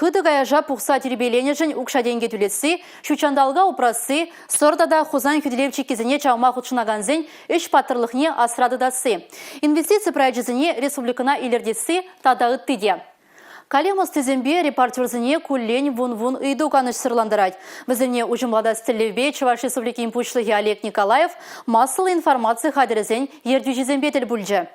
Хытӑ каяша пухса тирпейленӗшӗн укҫа-тенкӗ тӳлесси, ҫутҫанталӑка упрасси, Сӑр тата Хусан хӳтӗлев чиккисене чавма хутшӑнакансен ӗҫ паттӑрлӑхне асра тытасси, инвестици проекчӗсене республикӑна илӗртесси тата ытти те. Калем ӑстисемпе репортерсене куллен вун-вун ыйту канӑҫсӑрлантарать. Вӗсене уҫӑмлатас тӗллевпе Чӑваш Республикин Пуҫлӑхӗ Олег Николаев массӑллӑ информаци хатӗрӗсен ертӳҫисемпе тӗл пулчӗ.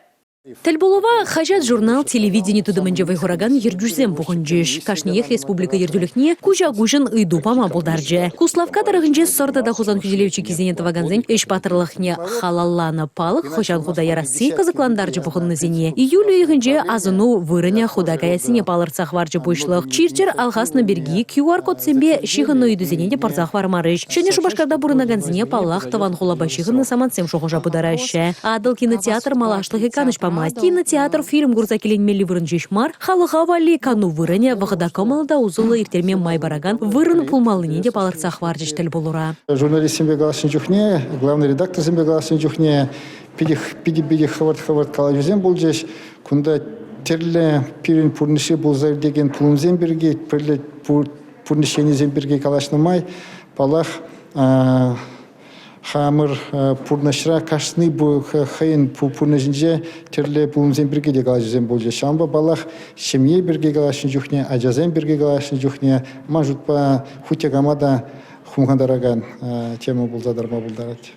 Тӗлпулӑва хаҫат-журнал, телевидени тытӑмӗнче вӑй хуракан ертӳҫӗсем пухӑнчӗҫ. Кашниех республика ертӳлӗхне куҫа-куҫӑн ыйту пама пултарчӗ. Куславкка тӑрӑхӗнче Сӑр тата Хусан хӳтӗлев чиккисене тӑвакансен ӗҫ паттӑрлӑхне халалланӑ палӑк хӑҫан хута ярасси кӑсӑклантарчӗ пухӑннисене. Июль уйӑхӗнче асӑну вырӑнӗ хута каяссине палӑртса хӑварчӗ пуҫлӑх. Чир-чӗр алхаснӑ пирки QR-кодсемпе ҫыхӑннӑ ыйтусене те пӑрса хӑвармарӗҫ. Ҫӗнӗ Шупашкарта пурӑнакансене, паллах, тӑван хулапа ҫыхӑннӑ самантсем шухӑша путараҫҫӗ. Атӑл кинотеатр малашлӑхӗ канӑҫ памасть. Кинотеатр фильм курса киленмелли вырӑн ҫеҫ мар, халӑха валли кану вырӑнӗ, вӑхӑта кӑмӑллӑ та усӑллӑ ирттерме май паракан вырӑн пулмаллине те палӑртса хӑварчӗҫ тӗлпулура. Журналистсемпе калаҫнӑ чухне, главный редакторсемпе калаҫнӑ чухне питӗ-питӗ хӑвӑрт-хӑвӑрт калаҫусем пулчӗҫ. Кунта тӗрлӗ пирӗн пурнӑҫри пулса иртекен пулӑмсем пирки, пӗрле пурнӑҫ енӗсем пирки калаҫнӑ май, паллах, хамӑр пурнӑҫра кашни хӑйӗн пурнӑҫӗнче тӗрлӗ пулӑмсем пирки те калаҫусем пулчӗҫ. Ҫавӑнпа, паллах, ҫемье пирки калаҫнӑ чухне, ачасем пирки калаҫнӑ чухне, ман шутпа, хуть те кама та хумхантаракан тема пулса тӑрма пултарать.